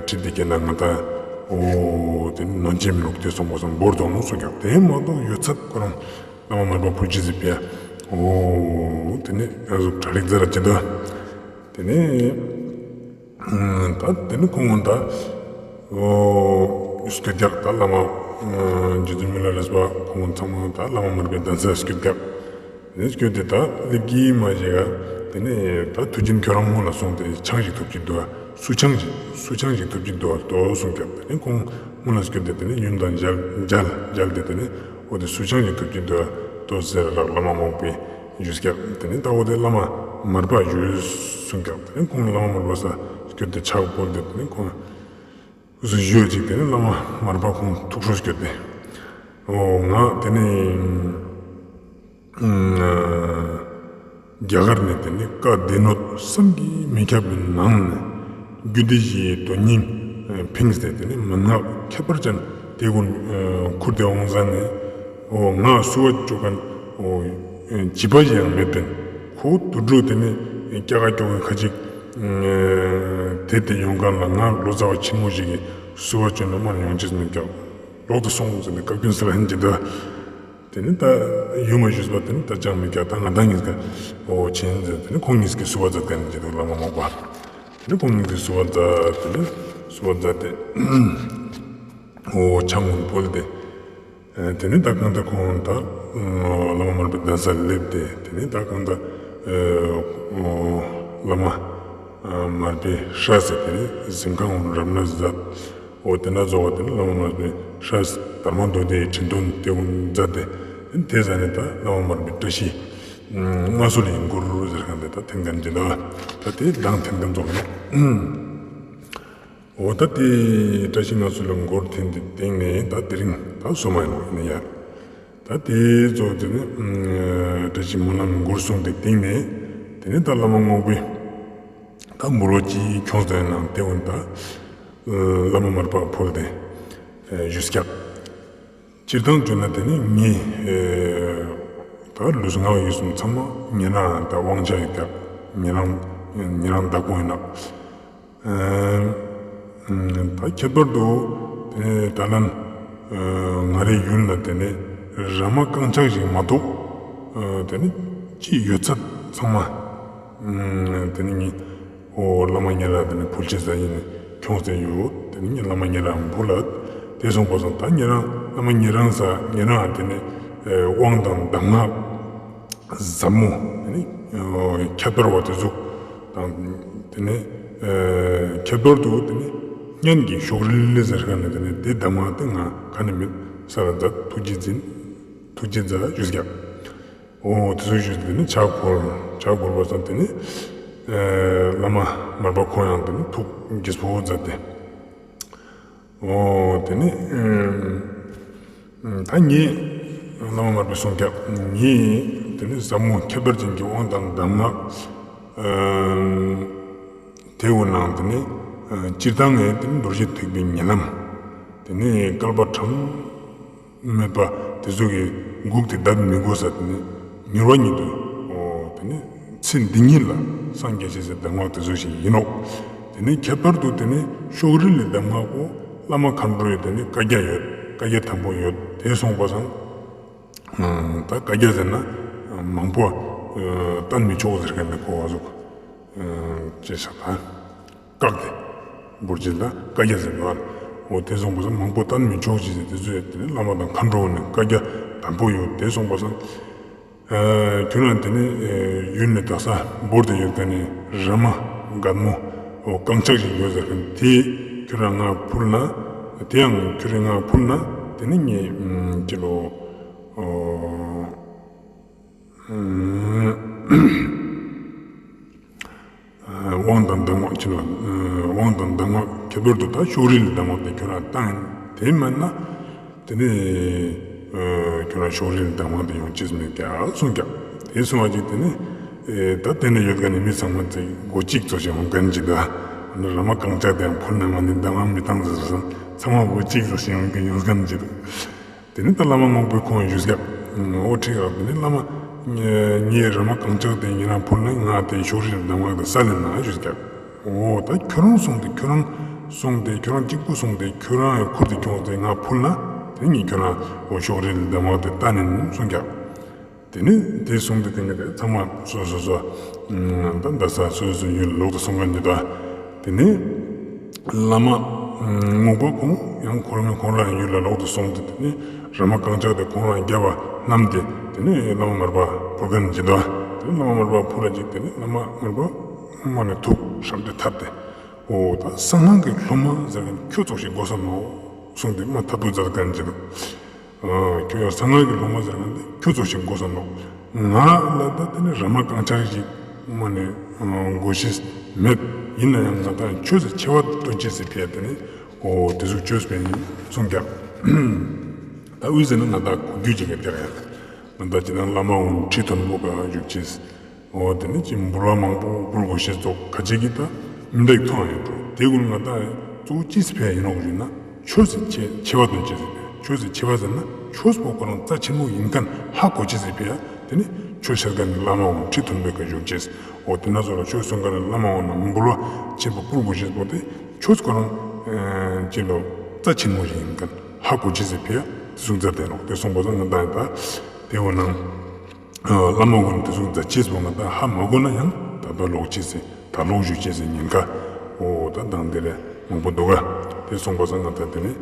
ཁྲིད་དེ་ཁྱེར་ན་ང་ད་འོ་དེ་ནི་ནོན་ཅན་མི་ལུག་དེ་སོང་པ་སང་བོར་དོང་སོང་ཀྱག། དེ་མ་གཏོགས་ཡོད་ཚད་ཁོ་རང་བླ་མ་མར་པ་ཕུལ་ཅེས་སི་ཕི་ཡ་འོ་དེ་ནི་ང་ཟུག་གྲ་སྒྲིག་མཛད་ར་ཅི་ད། དེ་ནས་ད་དེ་ནས་ཁོང་ད་སྐྱོད་རྒྱག་ད་བླ་མ་རྗེ་བཙུན་མི་ལ་རས་པ་ཁོང་ཚང་མ་ད་བླ་མ་མར་པའི་གདན་ས་སྐྱོད་རྒྱག། དེ་ནས་སྐྱོད་དེ་ད་སླེབས་ཀྱི་མ་ཞིག་ག་དེ་ནས་ད་མཐུ་ཆེན་ཁྱོད་རང་སྔོན་ལ་སོང་སྟེ་ཆང་ཞིག་ཐོབ་ཀྱི་འདུག་ག། སུ་ཆང་ཞིག་སུ་ཆང་ཞིག་ཐོབ་ཀྱི་འདུག་ག་དོ་གསུངས་ཀྱག། དེ་ནས་ཁོང་སྔོན་ལ་སྐྱོད་དེ་དེ་ནས་ཡོན་དང་མཇལ་མཇལ་མཇལ་ཏེ་དེ་ནས་འོ་དེ་སུ་ཆང་ཞིག་ཐོབ་ཀྱི་འདུག་ག་དོ་ཟེར་རག་བླ་མ་རྔོག་པའི་ཞུས་ཀྱག། དེ་ནས་ད་འོ་དེ་བླ་མ་མར་པ་ཞུས་གསུངས་ཀྱག། དེ་ནས་ཁོང་བླ་མ་མར་པ་ས་སྐྱོད་དེ་ཕྱག་ཕུལ་ཏེ་དེ་ནས་ཁོང་སུ་ཞུས་ཅིག། དེ་ནས་བླ་མ་མར་པ་ཁོང་ཐུགས་ཁྲོ་སྐྱོད་དེ་འོ་ང་དེ་ནས་རྒྱ་གར་ནས་དེ་ནས་བཀའ་སྡེ་སྣོད་བསམ་གྱིས་མི་ཁྱབ་པའི་ནང་ནས་རྒྱུད་སྡེ་བཞིའི་དོན་སྙིང་ཕིངས་ཏེ་དེ་ནས་མན་ངག་ཁྱད་པར་ཅན་དེ་ཀུན་ཁུར་ཏེ་འོང་ས་ནས་འོ་ང་བསུ་བ་བཅུག་མཁན་འོ་བྱིས་པ་ཞིག་ཡང་མེད་པས། ཁོ་དུད་འགྲོ་དེ་ནས་སྐྱ་ཀ་སྐྱོ་ཀ་ཁ་ཅིག་དེད་དེ་ཡོང་མཁན་ལ་ང་ལོ་ཙཱ་བ་ཆེན་མོ་ཞིག་གིས་བསུ་བ་བཅུག་ན་མ་ཡོང་ཅེས་མེད་ཀྱག། ལོག་ཏུ་སོང་ཟེར་ནས་བཀའ་བཀྱོན་ཟེར་ལ་ཧན་གྱི་འདུག། དེ་ནི་ད་ཡུལ་མ་བཞུགས་པ་དེ་ནི་ད་ཅང་མི་སྐྱ་ད་ང་དང་གཉིས་ཀ་འོ་ཆེན་ཟེར། དེ་ནི་ཁོང་གཉིས་ཀྱི་བསུ་བ་མཛད་མཁན་གྱི་འདུག་བླ་མ་རྔོག་པ། དེ་ནི་ཁོང་གཉིས་ཀྱི་བསུ་བ་མཛད། དེ་ནི་བསུ་བ་མཛད་དེ་འོ་ཆང་ཀུན་ཕུལ་ཏེ་དེ་ནི་ད་གང་ལྟར་ཁོང་ད་བླ་མ་མར་པའི་གདན་ས་སླེབས་ཏེ་དེ་ནི་ད་གང་ལྟར་འོ་བླ་མ་མར་པའི་སྲས་ཟེར་དེ་ནི་གཟིམ་ཁང་རབ་གནས་མཛད། འོ་དེ་ན་རྫོགས་པ་དེ་ནི་བླ་མ་མར་པའི་སྲས་དར་མ་མདོ་སྡེའི་ཁྲི་འདོན་དེ་ཀུན་མཛད་དེ། དེ་ཟ་ནས་ད་བླ་མ་མར་པའི་བཀྲ་ཤིས་མངའ་གསོལ་ཡིན་གུ་རུ་ཟེར་མཁན་དེ་ད་འཐེན་མཁན་གྱི་འདུག། ད་དེ་མདང་འཐེན་མཁན་ཙོགས་ཡིན་ནོག། འོ་ད་དེ་བཀྲ་ཤིས་མངའ་གསོལ་ལ་མགོ་འཐེན་ཏེ་སྟེང་ནས་ད་དེ་རིང་ད་སོ་མ་ཡིན་ནོག་ཡིན་ན་ཡ། ད་དེ་ཙོགས་དེ་ནི་བཀྲ་ཤིས་སྨོན་ལམ་མགོ་གསུངས་ཏེ་སྟེང་ནས་དེ་ནས་ད་བླ་མ་རྔོག་པའི་ད་འབུལ་བ་ཅི་ཁྱོངས་ཏེ་ནང་དེ་འོན་ད་བླ་མ་མར་པ་ཕུལ་ཏེ་ཞུས་ཀྱག། སྤྱིར་བཏང་བརྗོད་ན་དེ་ནི་ངའི་ད་ལུས་ངག་ཡིད་གསུམ་ཚང་མ་ཉེ་རང་ད་དབང་ཆ་ཡོད་ཀྱག། ཉེ་རང་ཉེ་རང་བདག་པོ་ཡིན་ནོག། ད་ཁྱད་པར་དུ་དེ་ནི་ད་ལན་ང་རའི་ཡུལ་ལ་དེ་ནི་ར་མ་རྐང་ཆག་ཞིག་མ་གཏོགས་དེ་ནི་ཅི་ཡོད་ཚད་ཚང་མ་དེ་ནི་ངའི་འོ་བླ་མ་ཉེ་རང་དེ་ནི་ཕུལ་ཅེས་ཡིན་ཁྱོངས་ཏེ་ཡོད། དེ་ནི་བླ་མ་ཉེ་རང་ཕུལ་ལ་དེ་སོང་པ་སང་ད་ཉེ་རང་བླ་མ་ཉེ་རང་ས་ཉེ་རང་དེ་ནི་དབང་དང་གདམས་ངག་ཟབ་མོ་དེ་ནི་ཁྱད་པར་བ་དེ་ཟུག་དང་དེ་ནི་ཁྱད་པར་དུ་དེ་ནི་སྙན་གྱི་ཤོག་རིལ་ཟེར་མཁན་ནི་དེ་ནི་དེ་གདམས་ངག་དེ་ང་ག་ནས་མེད་ས་ལ་མཛད། ཐུགས་རྗེ་འཛིན་ཐུགས་རྗེ་མཛད་ཞུས་ཀྱག། འོ་དེ་ཚོ་ཞུས་ཏེ་ནི་ཕྱག་བོར་ཕྱག་བོར་བ་སང་དེ་ནི་བླ་མ་མར་པ་ཁོང་ཡང་དེ་ནི་ཐུགས་དགྱེས་པོ་མཛད་དེ། འོ་དེ་ནི་ད་ངས་བླ་མ་མར་པས་གསུངས་ཀྱག། ངས་དེ་ནི་ཟབ་མོ་ཁྱད་པར་ཅན་གྱི་དབང་དང་གདམས་ངག་དེའི་ནང་དེ་ནི་སྤྱིར་བཏང་ངས་དེ་ནི་རྡོ་རྗེ་ཐེག་པའི་ཉེ་ལམ་དེ་ནི་བསྐལ་པ་གྲངས་མེད་པ་དེ་ཚོ་གི་འགུགས་ཏེ་བསྡད་མི་དགོས་ས་དེ་ནི་མྱུར་བ་ཉིད་དུ་འོ་དེ་ནི་ཚེ་འདི་ཉིད་ལ་སངས་རྒྱས་ཤེས་ཟེར་གདམས་ངག་དེ་ཚོ་ཞིག་ཡིན་ནོག། དེ་ནི་ཁྱད་པར་དུ་དེ་ནི་ཤོག་རིལ་ལི་གདམས་ངག་པོ་བླ་མ་མཁའ་འགྲོའི་དེ་ནི་བཀའ་རྒྱ་ཡོད། བཀའ་རྒྱ་དམ་པོ་ཡོད། དེ་སོང་པ་སང་ད་བཀའ་རྒྱ་ཟེར་ན་མང་པོ་ ཨ་བསྟན་མི་ཆོག་ཟེར་མཁན་ནི་གོ་བ་ཟུག་ཨ་ཅེས་ཤག་ད། བཀག་སྟེ། བུར་ཅི་ལ་བཀའ་རྒྱ་ཟེར་བ། འོ་དེ་སོང་པ་སང་མང་པོ་བསྟན་མི་ཆོག་ཅེས་ཟེར་དེ་ཚོས་དེ་ནི་བླ་མ་དང་མཁའ་འགྲོ་ནི་བཀའ་རྒྱ་དམ་པོ་ཡོད་དེ་སོང་པ་སང་། ཨ་ཁྱོད་རང་དེ་ནི་ཨ་ཡུལ་ནི་དག་ས་བོར་ཏེ་ཡོད་མཁན་ནི་ར་མ་རྒད་མོ་འོ་རྐང་ཆག་ཞིག་ཡོད་ཟེར་མཁན་དེ་ཁྱོད་རང་ང་ཕུལ་ན། དེ་ཡང་ཁྱོད་རང་ང་ཕུལ་ན་དེ་ནི་ངས་ཨ་ཅི་ལོ། ཨ་དབང་དང་གདམས་ངག་ཅི་ལོ། ཨ་དབང་དང་གདམས་ངག་ཁྱད་པར་དུ་ད་ཕྱོགས་རིས་ལ་གདམས་ངག་དེ་ཁྱོད་རང་བཏང་ཡིན། དེ་མན་ན་དེ་ནི་ཨ་ཁྱོད་རང་ཕྱོགས་རིས་ལ་གདམས་ངག་དེ་ཡོང་ཅེས་མེད་ཀྱག་གསུངས་ཀྱག་དེ་གསུངས་པ་ཅིག་དེ་ནི་ཨེ་ད་དེ་ནི་ཡོད་མཁན་ནི་མི་ཚང་མ་དེ་མགོ་གཅིག་ཙོགས་ཤིག་ཡོང་མཁན་ཅིག་ད། ར་མ་རྐང་ཆག་དེ་ཡང་ཕུལ་ན་མ་ནི་གདམས་ངག་མི་བཏང་ཟེར་སོང་། ཚང་མ་མགོ་གཅིག་ཙོགས་ཤིག་ཡོང་མཁན་ཡོང་མཁན་ཅིག་ད། དེ་ནི་ད་བླ་མ་རྔོག་པོས་ཁོང་ཞུས་ཀྱག་འོ་ཁྲིད་ཡག་དེ་ནི་བླ་མ། ངའི་ར་མ་རྐང་ཆག་དེ་ཉེ་རང་ཕུལ་ན་ང་དེ་ཕྱོགས་རིས་ལ་གདམས་ངག་དེ་སལ་ལེ་ན་ཞུས་ཀྱག་འོ་ད་ཁྱོད་རང་སོང་སྟེ་ཁྱོད་རང་སོང་སྟེ་ཁྱོད་རང་གཅིག་པུ་སོང་སྟེ་ཁྱོད་རང་ཡང་ཁུར་ཏེ་ཁྱོངས་ཏེ་ང་ཕུལ་ན་དེ་ངས་ཁྱོད་རང་འོ་ཕྱོགས་རིས་ལ་གདམས་ངག་དེ་ལྟ་ནི་ནི་གསུངས་ཀྱག་དེ་ནི་དེ་གསུངས་ཏེ་དེ་ནི་ཚང་མ་སོ་སོ་སོ་ད་ད་ས་སོ་སོ་ཡུལ་ལོག་ཏུ་སོང་མཁན་འདི་ད། དེ་ནི་བླ་མ་རྔོག་པ་ཁོང་ཡང་ཁོ་རང་ཁོང་རང་ཡུལ་ལ་ལོག་ཏུ་སོང་སྟེ་དེ་ནི་ར་མ་རྐང་ཆག་དེ་ཁོང་རང་རྒྱབ་པ་བསྣམས་ཏེ་དེ་ནི་བླ་མ་མར་པ་ཕུལ་མཁན་འདི་ད། དེ་ནི་བླ་མ་མར་པ་ཕུལ་ལ་ཅིག་དེ་ནི་བླ་མ་མར་པ་མ་ནི་ཐུགས་བྱམས་ཏེ་ཐད་དེ། འོ་ད་གསང་སྔགས་ཀྱི་སློབ་མ་ཟེར་མཁན་ཁྱོད་ཙོགས་ཤིག་དགོས་ས་ནོག་གསུངས་ཏེ་མ་ཐད་དུ་མཛད་མཁན་འདི་ད། ཁྱོད་ཡང་གསང་སྔགས་ཀྱི་སློབ་མ་ཟེར་མཁན་དེ་ཁྱོད་ཙོགས་ཤིག་དགོས་ས་ནོག་ང་ལ་ད་དེ་ནི་ར་མ་རྐང་ཆག་ཞིག་མ་ནི་དགོས་ཤེས་མེད། ཡིན་ན་ཡང་ང་ད་ཆོས་སི་ཆེ་བ་སྟོན་ཅེས་སི་ཕི་ཡ་དེ་ནི་འོ་དེ་ཟུག་ཆོས་པའི་གསུང་རྒྱག་ད་དབུས་ཟེར་ན་ང་ད་གོ་རྒྱུ་ཅིག་གི་དེ་རེད། ང་ད་ཅི་ད་བླ་མ་འོང་ཁྲི་མཐོན་པོ་ག་བཞུགས་ཅེས། འོ་དེ་ནི་ཅི་འབུལ་བ་མང་པོ་འབུལ་དགོས་ཤེས་ཙོགས་ཁ་ཅིག་གི་ད་མི་འདུག་མཐོང་ཡོད་འགྲོ། དེ་ཀུན་ང་ད་གཙོ་བོ་ཅི་སི་ཕི་ཡ་ཡིན་ནོག་ཞུས་ན་ཆོས་སི་ཆེ་ཆེ་བ་སྟོན་ཅེས་སི་ཕི་ཡ། ཆོས་སི་ཆེ་བ་ཟེར་ན་ཆོས་པོ་ཁོ་རང་རྩ་ཆེན་མོ་ཡིན་མཁན་ཧ་གོ་ཅེས་སི་ཕི་ཡ། དེ་ནི་ཆོས་བཤད་མཁན་ནི་བླ་མ་འོང་ཁྲི་མཐོན་པོའི་ཀ་བཞུགས་ཅེས། འོ་དེ་ན་ཚོ་ལ་ཆོས་གསུང་མཁན་ནི་བླ་མ་འོང་ན་འབུལ་བ་ཆེན་པོ་འབུལ་དགོས་ཤེས་པོ་དེ་ཆོས་ཁོ་རང་ཅི་ལོ་རྩ་ཆེན་མོ་ཞིག་ཡིན་མཁན་ཧ་གོ་ཅེས་སི་ཕི་ཡ་དེ་གསུང་མཛད་དེ་ནོག་དེ་གསུངས་པ་ཙང་ང་ད་ཡིན་ད་དེ་འོ་ན། བླ་མ་ཀུན་དེ་ཚོ་མཛད་ཅེས་པོ་ང་ད་ཧ་མ་གོ་ན་ཡང་ད་ལྟ་ལོག་ཅེས་སི་ད་ལོག་ཞུ་ཅེས་སི་ཉེན་ཁ་འོ་ད་དང་དེ་ལས་མང་པོ་འདུག་ག་དེ་གསུངས་པ་ཙང་ང་ད་དེ་ནི་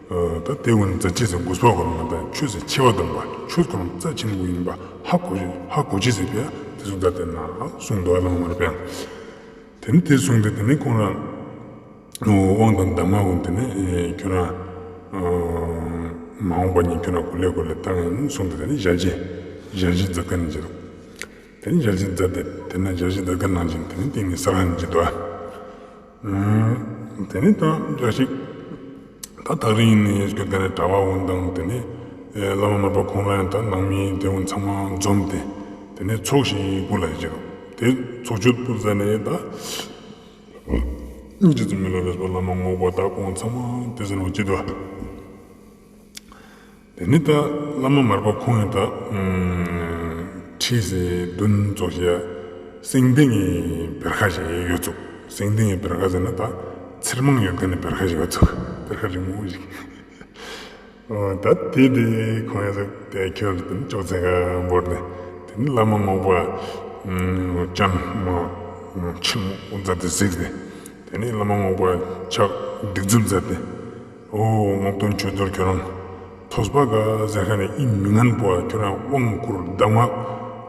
ད་དེ་ཀུན་མཛད་ཅེས་སི་གུས་པ་ཁོ་རང་ང་ད་ཆོས་སི་ཆེ་བ་སྟོན་པ་ཆོས་ཁོ་རང་རྩ་ཆེན་པོ་ཡིན་པ་ཧ་གོ་ཧ་གོ་ཅེས་སི་ཕི་ཡ་དེ་ཚོ་མཛད་དེ་ན་གསུངས་འདུག་བླ་མ་མར་པས། དེ་ནི་དེ་གསུངས་ཏེ་དེ་ནི་ཁོང་རང་དབང་དང་གདམས་ངག་ཀུན་དེ་ནི་ཁྱོད་རང་མ་འོངས་པ་ཉིད་ཁྱོད་རང་གུ་ལེ་གུ་ལེ་བཏང་ཡིན་གསུངས་ཏེ་དེ་ནི་ཞལ་བཞེས་ཞལ་བཞེས་མཛད་མཁན་ཅིག་འདུག་དེ་ནི་ཞལ་བཞེས་མཛད་དེ་དེ་ན་ཞལ་བཞེས་མཛད་མཁན་ནང་བཞིན་དེ་ནི་གཏིང་ནས་གསལ་ཁན་ཅིག་འདུག་དེ་ནི་ད་འདྲ་ཞིག་ད་ཐག་རིང་ནས་སྐྱོད་མཁན་ནི་གྲྭ་པ་ཀུན་དང་དེ་ནི་བླ་མ་མར་པ་ཁོང་རང་ཡང་ད་ནང་མི་དེ་ཀུན་ཚང་མ་འཛོམས་ཏེ་དེ་ནི་ཚོགས་ཤིག་ཕུལ་ལ་ཡོད་ཅིག་འདུག་དེ་ཚོགས་མཆོད་ཕུལ་ཟ་ནས་ད། རྗེ་བཙུན་མི་ལ་རས་པ་བླ་མ་རྔོག་པ་དག་ཁོང་ཚང་མ་དེ་ཟེར་ནོག་ཅི་འདུག་དེ་ནི་ད་བླ་མ་མར་པ་ཁོང་ཡང་ད་ཁྲི་ཟེར་བདུན་ཙོགས་ཤིག་སེང་ལྡེང་གི་བེར་ཁ་ཞིག་ཡོད་ཙུག་སེང་ལྡེང་གི་བེར་ཁ་ཟེར་ན་ད་ཚེར་མང་ཡོད་མཁན་ནི་བེར་ཁ་ཞིག་ཡོད་ཙུག་བེར་ཁ་རིང་མོ་ཞིག་ད་དེ་དེ་ཁོང་ཡང་དེ་ཁྱོད་དེ་ཅོག་ཙེ་ག་བོར་ནས་དེ་ནི་བླ་མ་རྔོག་པ་སྤྱན་མ་ཆེན་མོ་མཛད་དེ་གཟིགས་ཏེ་དེ་ནི་བླ་མ་རྔོག་པ་ཕྱག་སྡིགས་མཛུབ་མཛད་དེ་འོ་རྔོག་སྟོན་ཆོས་རྫོགས་ཁྱོད་རང་ཐོས་པ་ག་ཟེར་ཁན་ནི་ཨིན་མི་ངན་པོ་ཁྱོད་རང་དབང་བསྐུར་གདམས་ངག་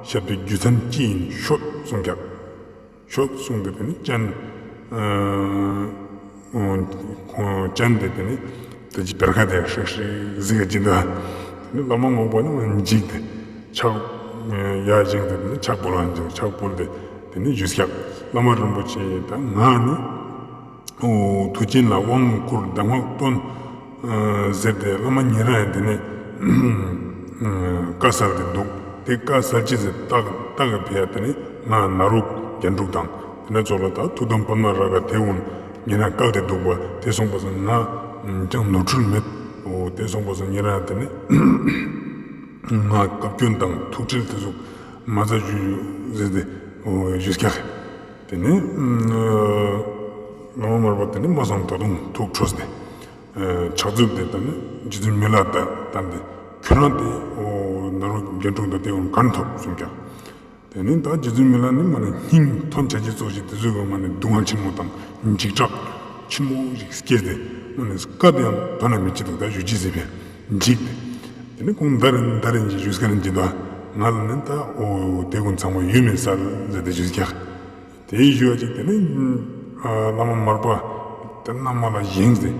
བཤད་པའི་རྒྱུ་མཚན་ཅི་ཡིན་ཤོད་གསུངས་ཀྱག་ཤོད་གསུངས་ཏེ་དེ་ནི་སྤྱན་ཨ་ཁོང་སྤྱན་དེ་དེ་ནི་དེ་ཅི་བེར་ཁ་དེ་ཧྲིག་ཧྲིག་གཟིགས་ཀྱི་འདུག་དེ་ནི་བླ་མ་རྔོག་པ་ནི་འཇིགས་ཏེ་ཕྱག་ཡར་བཞེངས་ཏེ་དེ་ནི་ཕྱག་ཕུལ་ལ་འཇིགས་ཕྱག་ཕུལ་ཏེ་དེ་ནི་ཞུས་ཀྱག་བླ་མ་རིན་པོ་ཆེ་ད་ང་ནི་འོ་མཐུ་ཆེན་ལ་དབང་བསྐུར་གདམས་ངག་སྟོན། ཟེར་ཏེ་བླ་མ་ཉེ་རང་ཡང་དེ་ནས་བཀའ་སལ་ཏེ་འདུག་དེ་བཀའ་སལ་ཅེས་ཟེར་རྟགས་རྟགས་ཀྱི་ཕི་ཡ་དེ་ནས་ང་ནཱ་རོ་རྒྱན་དྲུག་དང་དེ་ནས་ཚོགས་ལ་ད་ཐུགས་དམ་པདྨ་རཱ་ག་དེ་ཀུན་ཉེ་རང་བཀལ་ཏེ་འདུག་པ་དེ་སོང་པ་སང་ང་ཅང་ནོར་འཁྲུལ་མེད། འོ་དེ་སོང་པ་སང་ཉེ་རང་ཡང་དེ་ནས་ང་བཀའ་བཀྱོན་དང་ཐུགས་ཁྲལ་དེ་ཚོ་མ་མཛད་ཞུ་ཟེར་ཏེ་འོ་ཞུས་ཀྱག་དེ་ནས་བླ་མ་མར་པ་དེ་ནས་མ་སང་ད་དུང་ཐུགས་ཁྲོས་ཏེ། ཕྱག་མཛུབ་དེ་བསྟན་ནས་རྗེ་བཙུན་མི་ལ་དང་བསྟན་ཏེ་ཁྱོད་རང་དེ་འོ་ནཱ་རོ་རྒྱན་དྲུག་དང་དེ་ཀུན་ག་ནས་ཐོབ་གསུངས་ཀྱག་དེ་ནེ་ད་རྗེ་བཙུན་མི་ལ་ནི་མ་ནེ་སྙིང་ཐོན་ཆ་ཅེས་ཙོགས་ཤིག་དེ་ཙོགས་སི་མ་ནེ་སྡུག་བསྔལ་ཆེན་མོ་དང་འཇིགས་སྐྲག་ཆེན་མོ་ཞིག་སྐྱེས་ཏེ་མ་ནེ་སྐད་དེ་ཡང་དོན་ན་མི་བྱེད་དུག་ད་ཞུ་ཅེས་ཟེར་བའི་འཇིགས་ཏེ། དེ་ནེ་ཁོང་འདར་འདར་ཞིག་ཞུས་ཁན་ཅིག་ད་ང་ལ་ནི་ད་འོ་དེ་ཀུན་ཚང་མ་ཡུམ་མི་སལ་ཟེར་ཏེ་ཞུས་ཀྱག་དེ་ཞུ་བ་ཅིག་དེ་ནེ་ཨ་བླ་མ་མར་པ་དེ་ན་མ་ལ་བཞེངས་ཏེ་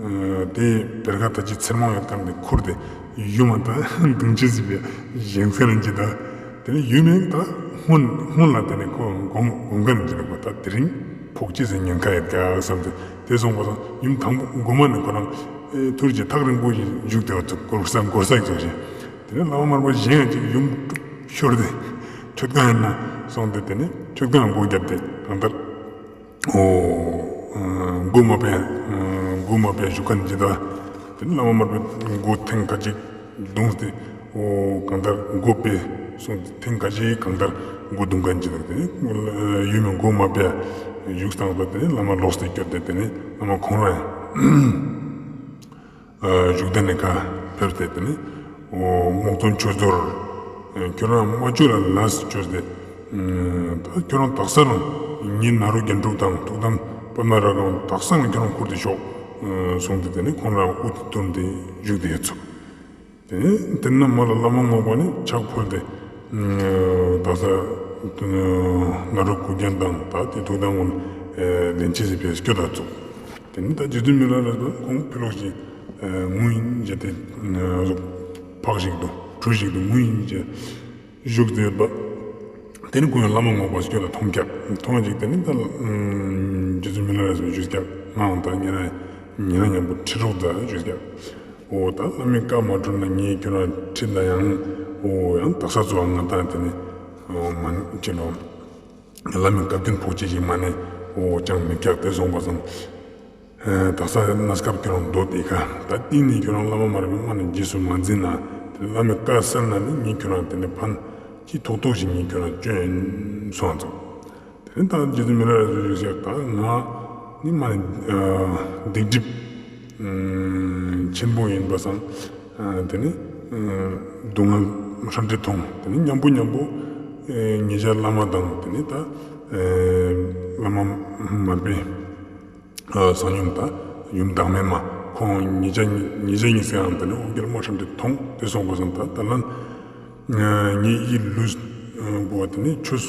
ཨ་དེ་བེར་ཀ་ད་ཅི་ཚེར་མ་ཡོད་ཁན་དེ་ཁུར་ཏེ་ཡུམ་མ་ད་འདུང་ཅེས་ཟེར་བའི་བཞེངས་ཁན་ཅིག་ད་དེ་ནེ་ཡུམ་མི་ད་སྔོན་སྔོན་ལ་དེ་ནེ་ཁོ་སྒོམ་སྒོམ་ཁན་ཅིག་ད་ད་དེ་རིང་ཕོག་ཅེས་ཟེར་ཉེན་ཁ་ཡོད་ཀྱག་བསམ་སྟེ་དེ་སོང་པ་སང་ཡུམ་དང་པོ་གོ་མ་ནེ་ཁོ་རང་ཨེ་ཐུར་གྱི་ཐག་རིང་པོ་ཞིག་བཞུགས་ཏེ་བ་ཙུག་སྒོར་ས་སྒོར་ས་ཙོགས་ཤིག་དེ་ནེ་བླ་མ་མར་པ་བཞེངས་ཅིག་ཡུམ་ཤོར་ཏེ་མཆོད་ཁང་ཡིན་ན་སོང་སྟེ་དེ་ནེ་མཆོད་ཁང་སྒོ་བརྒྱབ་སྟེ་གང་ལྟར་འོ་སྒོ་མ་ཕྱེ་སྒོ་མ་ཕྱེ་བཞུགས་ཁན་ཅིག་ད་དེ་ནེ་བླ་མ་མར་པའི་སྒོ་ཐེངས་ཁ་ཅིག་བརྡུངས་ཏེ་འོ་གང་ལྟར་སྒོ་ཕྱེ་སོང་སྟེ་ཐེངས་ཁ་ཅིག་གང་ལྟར་སྒོ་བརྡུང་ཁན་ཅིག་ད་དེ་ནེ་ཡུམ་མི་སྒོ་མ་ཕྱེ་བཞུགས་སྟངས་པ་དེ་ནེ་བླ་མ་ལོག་སྟེ་སྐྱོད་དེ་དེ་ནེ་བླ་མ་ཁོང་རང་ཡང་ཨ་བཞུགས་གདན་ནེ་ཁ་ཕེབས་ཏེ་དེ་ནེ་འོ་རྨོག་སྟོན་ཆོས་རྫོགས་ཨ་ཁྱོད་རང་མ་ཅོ་ལ་ལས་ཅོས་ཏེ་ཨ་ད་ཁྱོད་རང་དག་ས་རང་ངའི་ནཱ་རོ་རྒྱན་དྲུག་དང་ཐུགས་དམ་པདྨ་རཱ་ག་དག་ས་རང་ཁྱོད་རང་ཁུར་ཏེ་ཤོག་ཨ་གསུངས་ཏེ་དེ་ནེ་ཁོང་རང་དབུ་བཏུམས་ཏེ་བཞུགས་ཏེ་ཡོད་ཙུག་དེ་ནེ་དེ་ན་མ་ལ་བླ་མ་རྨོག་པ་ནི་ཕྱག་ཕུལ་ཏེ་ཨ་དག་ས་ཨ་ནཱ་རོ་གུར་རྒྱན་དང་ད་དེ་ཐུགས་དམ་ཀུན་ཨ་ལེན་ཅེས་སི་ཕིའ་སྐྱོད་ད་ཙུག་དེ་ནེ་ད་རྗེ་བཙུན་མི་ལ་རས་པ་ཁོང་ཕི་ལོགས་ཤིག་ཨ་ངུ་ཡིན་ཟེར་ཏེ་ཨ་ཕག་ཞིག་ཏུ་གྲུ་ཞིག་ཏུ་ངུ་ཡིན་ཟེར་བཞུགས་ཏེ་ཡོད་པ། དེ་ནེ་ཁོང་ཡང་བླ་མ་རྨོག་པ་སྐྱོད་ལ་མཐོང་ཀྱག་མཐོང་ཅིག་དེ་ནེ་ད་ཨ་རྗེ་བཙུན་མི་ལ་རས་པས་ཞུས་ཀྱག་ང་འོ་ད་ཉེ་རང་ཉེ་རང་མཉམ་པོ་ཁྲིད་རོགས་མཛད་ཞུས་ཀྱག་འོ་ད་བླ་མའི་བཀའ་མ་བཀྲོལ་ན་ངས་ཁྱོད་རང་ཁྲིད་ན་ཡང་འོ་ཡང་དག་ས་ཙོགས་ང་ད་དེ་ནེ་འོ་མ་ཅི་ལོ་བླ་མའི་བཀའ་བཀྱོན་ཕོག་ཅེས་ཤིག་མ་ནེ་འོ་ཅང་མི་ཀྱག་དེ་སོང་པ་སང་ཨ་དག་ས་གནས་སྐབས་ཁྱོད་རང་སྡོད་དེ་ཁ་ད་གཏིང་ནེ་ཁྱོད་རང་བླ་མ་མར་པའི་མ་ནེ་རྗེས་སུ་མ་འཛིན་ན་དེ་བླ་མའི་བཀའ་གསན་ན་ནི་ངས་ཁྱོད་རང་དེ་ནེ་ཕན་ཅི་ཐོགས་ཐོགས་ཤིག་ངས་ཁྱོད་རང་བཅོ་ཡིན་གསུངས་ཙུག་དེ་ནེ་ད་རྗེ་བཙུན་མི་ལ་རས་པས་ཞུས་ཀྱག་ད་ང་ནི་མ་ནེ་ཨ་སྡིག་སྒྲིབ་ཨ་ཆེན་པོ་ཡིན་པ་སང་ཨ་དེ་ནེ་ཨ་སྡུག་བསྔལ་ཧྲན་ཏེ་མཐོང་། དེ་ནེ་མཉམ་པོ་མཉམ་པོ་ཨ་ཉེ་ཆར་བླ་མ་དང་དེ་ནེ་ད་ཨ་བླ་མ་མར་པའི་ཨ་གསང་ཡུམ་ད་ཡུམ་བདག་མེད་མ་ཁོང་ཉེ་ཆར་ཉེ་ཆར་ཉེ་སའང་དེ་ནེ་འོ་སྐྱོར་མ་ཧྲན་ཏེ་མཐོང་། དེ་སོང་པ་སང་ད་ད་ལན་ངའི་ཡིད་ལུས་པོ་དེ་ནེ་ཆོས་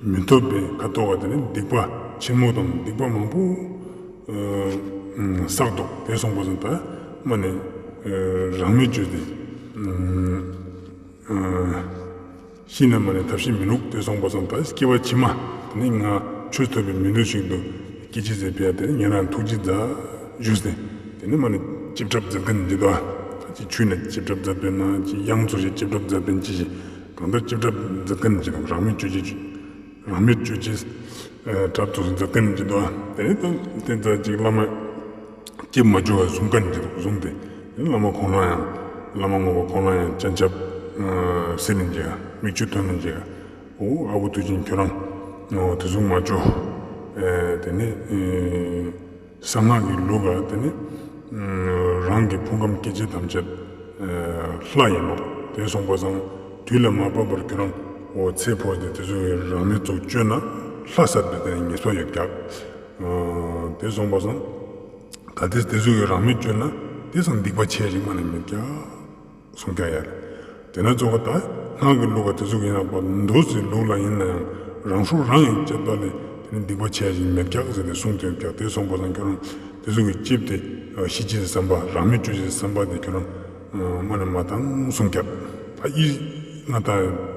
མི་ཐོབ་པའི་ཁ་ཐོག་ག་དེ་ནེ་སྡིག་པ་ཆེན་མོ་དང་སྡིག་པ་མང་པོ་ཨ་བསགས་འདུག་དེ་སོང་པ་སང་ད་མ་ནེ་ཨ་རང་མེད་བཅོས་ཏེ་ཨ་ཤི་ན་མ་ནེ་ཐབས་ཤེས་མི་ནུག་དེ་སོང་པ་སང་ད་སྐྱེ་བ་ཕྱི་མ་དེ་ནེ་ང་ཆོས་ཐོབ་པའི་མི་འདོད་ཅིག་ཏུ་སྐྱེ་ཅེས་ཟེར་བས་དེ་ནེ་ཉེ་རང་ཐུགས་རྗེ་མཛད་ཞུས་ཏེ་དེ་ནེ་མ་ནེ་ཅིག་གྲབས་མཛད་ཁན་ཅིག་འདུག་ད་ཅིག་ཆུ་ནེ་ཅིག་གྲབས་མཛད་པས་ན་ཅིག་གཡང་ཙོགས་ཤིག་ཅིག་གྲབས་མཛད་པས་ཅི་ཞིག་གང་ལྟར་ཅིག་གྲབས་མཛད་ཁན་ཅིག་འདུག་རང་མེད་བཅོ་ཅེས་རང་མེད་བཅོ་ཅེས་ཨ་གྲབས་ཙོགས་མཛད་ཁན་ཅིག་འདུག་དེ་ནེ་ད་དེ་ཙ་ཅིག་བླ་མ་སྐྱེ་མ་བཅུག་པ་བཟུང་ཁན་ཅིག་འདུག་བཟུང་སྟེ་བླ་མ་ཁོང་རང་ཡང་བླ་མ་རྨོག་པ་ཁོང་རང་ཡང་སྤྱན་ཆབ་ཨ་སེར་ནེ་ཅིག་མིག་ཆུ་ཐོན་ནེ་ཅིག་འོ་ཨ་བོ་དུས་ཆེན་ཁྱོད་རང་འོ་དེ་བཟུང་མ་བཅོ་ཨ་དེ་ནེ་ཨ་གསང་སྔགས་ཀྱི་ལུགས་ལ་དེ་ནེ་ཨ་རང་གི་ཕུང་ཁམས་སྐྱེ་མཆེད་ཐམས་ཅད་ཨ་ལྷ་ཡིན་ནོག་དེ་སོང་པ་སང་དུས་ལ་མ་བབ་པར་ཁྱོད་རང་འོ་ཚེ་འཕོས་ཏེ་དེ་ཚོ་ཡི་རང་མེད་ཙོགས་བཅོས་ན་ལྷ་བསད་པའི་དེ་ནེ་ཉེས་པ་ཡོད་ཀྱག་ཨ་དེ་སོང་པ་སང་ད་དེ་དེ་ཚོ་ཡི་རང་མེད་བཅོས་ན་དེ་སང་སྡིག་པ་ཆེ་ཞིག་མ་ནེ་མེད་ཀྱག་གསུངས་ཀྱག་ཡ་ལེ། དེ་ན་ཙོགས་ད་སྔགས་ཀྱི་ལུགས་ཀ་དེ་ཟུག་ཡིན་ན་པ་མདོ་ཟེར་ལུགས་ལ་ཡིན་ན་ཡང་རང་སྲོག་རང་གིས་བཅད་པ་ལས་དེ་ནི་སྡིག་པ་ཆེ་ཞིག་མེད་ཀྱག་ཟེར་ཏེ་གསུངས་ཏེ་ཡོད་ཀྱག་དེ་སོང་པ་སང་ཁྱོད་རང་དེ་ཟུག་གི་ལྕེབས་ཏེ་ཤི་ཅེས་སི་བསམ་པ་རང་མེད་བཅོ་ཅེས་སི་བསམ་པ་དེ་ཁྱོད་རང་མ་ནེ་མ་བཏང་གསུངས་ཀྱག་ད་ཡིད་ང་ད་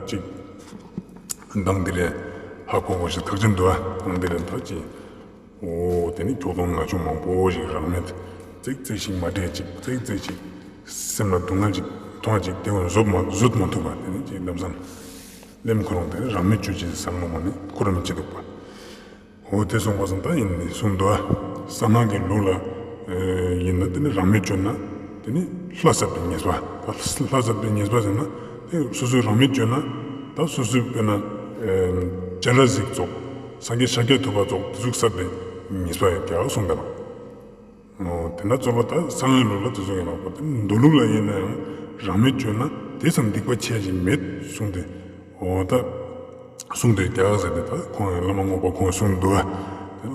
ཅིག་མདང་དེ་རེ་ཧ་གོ་གོ་ཞིག་ཐག་ཆོད་འདུག་ཨ། མདང་དེ་རེ་ད་ཅིག་འོ་དེ་ནི་ཁྱོག་ཐོང་ང་ཆུང་མང་པོ་ཞིག་རང་མེད་ཙིག་ཙིག་ཞིག་མ་འདྲེས་ཅིག་ཙིག་ཙིག་ཞིག་སེམས་ལ་སྡུག་བསྔལ་ཅིག་མཐོང་ཅིག་དེ་བོ་བཟོད་མ་བཟོད་མ་ཐུབ་པ་དེ་ནི་ཅིག་ལམ་སང་ལེམ་ཁོ་རང་དེ་ནི་རང་མེད་བཅོ་ཅེས་སི་བསམ་བློ་མ་ནེ་ཁོ་རང་མི་བྱེད་འདུག་པ། འོ་དེ་སོང་པ་སང་ད་ཡིན་ནི་གསུངས་འདུག་ཨ། གསང་སྔགས་ཀྱི་ལུགས་ལ་ཡིན་ན་དེ་ནི་རང་མེད་བཅོས་ན་དེ་ནི་ལྷ་བསད་པའི་ཉེས་པ། ད་ལྷ་བསད་པའི་ཉེས་པ་ཟེར་ན་དེ་སོ་སོའི་རང་མེད་བཅོས་ན་ད་སོ་སོའི་དཔེར་ན་སྤྱན་རས་གཟིགས་ཙོགས་སངས་རྒྱས་ཤཱཀྱ་ཐུབ་པ་ཙོགས་དེ་ཟུག་བསད་པའི་ཉེས་པ་ཡོད་ཀྱག་གསུངས་འདུག་ཨ། འོ་དེ་ན་ཙོགས་ལ་ད་གསང་སྔགས་ལུགས་ལ་དེ་ཟུག་ཡིན་ནོག་པ། དེ་མདོ་ལུགས་ལ་ཡིན་ན་ཡང་རང་མེད་བཅོས་ན་དེ་ཙམ་སྡིག་པ་ཆེ་ཞིག་མེད་གསུངས་ཏེ། འོ་ད་ གསུངས་ཏེ་རྒྱག་ཟེར་ཏེ་ད་ཁོང་ཡང་བླ་མ་རྔོག་པ་ཁོང་གསུངས་འདུག་ཨ།